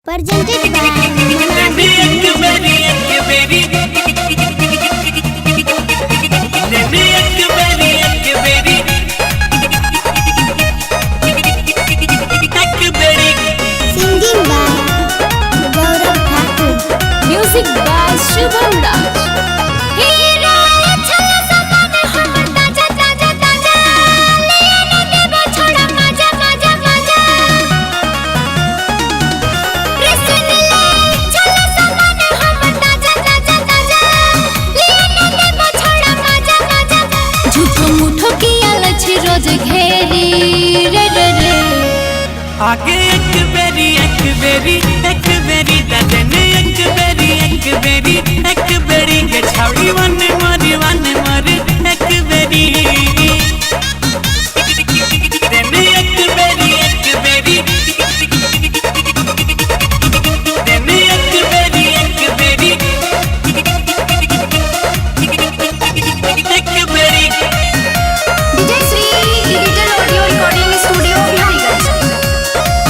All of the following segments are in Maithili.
Presented by Mona Singing by Gaurav Thakur. Music by Shubham Raj. हीरा छल सपन हमर ताजा ताजा ताजा ले ना देबो छोड़ा मजा मजा मजा रे सुन ले छल सपन हमर ताजा ताजा ताजा ले ना देबो छोड़ा मजा मजा झूठो मूठो किया लछि रोज घेरी रे रे रे। आगे एक बेरी एक बेरी एक बेरी ददन एक बेरी एक बेरी एक बेरी के छाड़ी वन मरी वन मरी एक बेरी दन एक बेरी एक बेरी दन एक बेरी एक बेरी एक बेरी। Vijay Shri digital audio recording studio Bihariganj.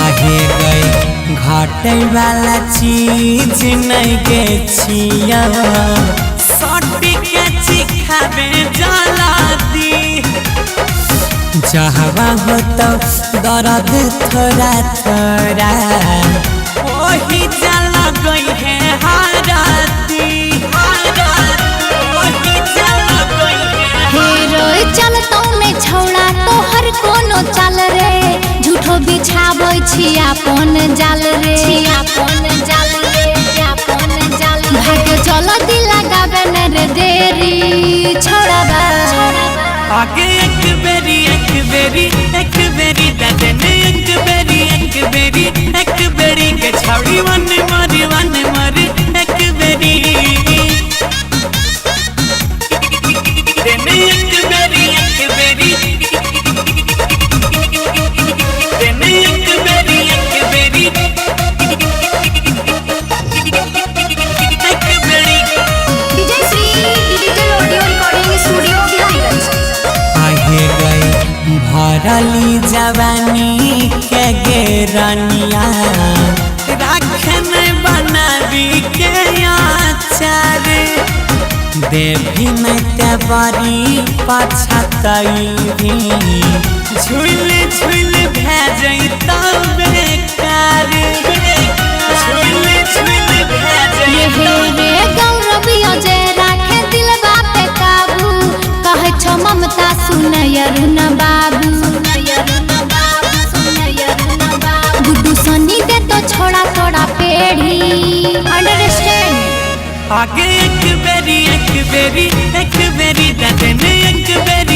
आगे गए घाटे वाला चीज नहीं के छिया सटी के चिखावे जला दी जहवा हो तो दर्द थोड़ा थोड़ा ओही जला गई है हाराती ओही जला गई है। हे रोय चलतौ ने छौड़ा तोहर कोनो चाल रे, झूठो बिछाबै छी अपन जाल रे, अपन जाल रे, अपन जाल। भाग्य चल दी लगाबे न रे देरी छोड़ाबा। आगे एक बेरी एक बेरी एक बेरी ददन एक बेरी एक बेरी एक बेरी के छाड़ी वन मरी वन मरी एक बेरी दन एक बेरी एक बेरी दन एक बेरी एक बेरी एक बेरी। Vijay Shri digital audio recording studio Bihariganj. आगे गई भरली जवानी के गेरनिया राखन बनाबी के आचार देवी में ते बड़ी पछतई भी झुल झुल भै जैता बेकार झुल झुल भै ये हे जैता। रे गौरव अजय राखे दिलबा पे काबू, कहै छौ ममता सुन अरुण बाबू, गुड्डू सनी दे तो छोड़ा तोड़ा पेढ़ी। अंडरस्टैंड। आगे एक बेरी एक बेरी एक बेरी ददन एक बेरी।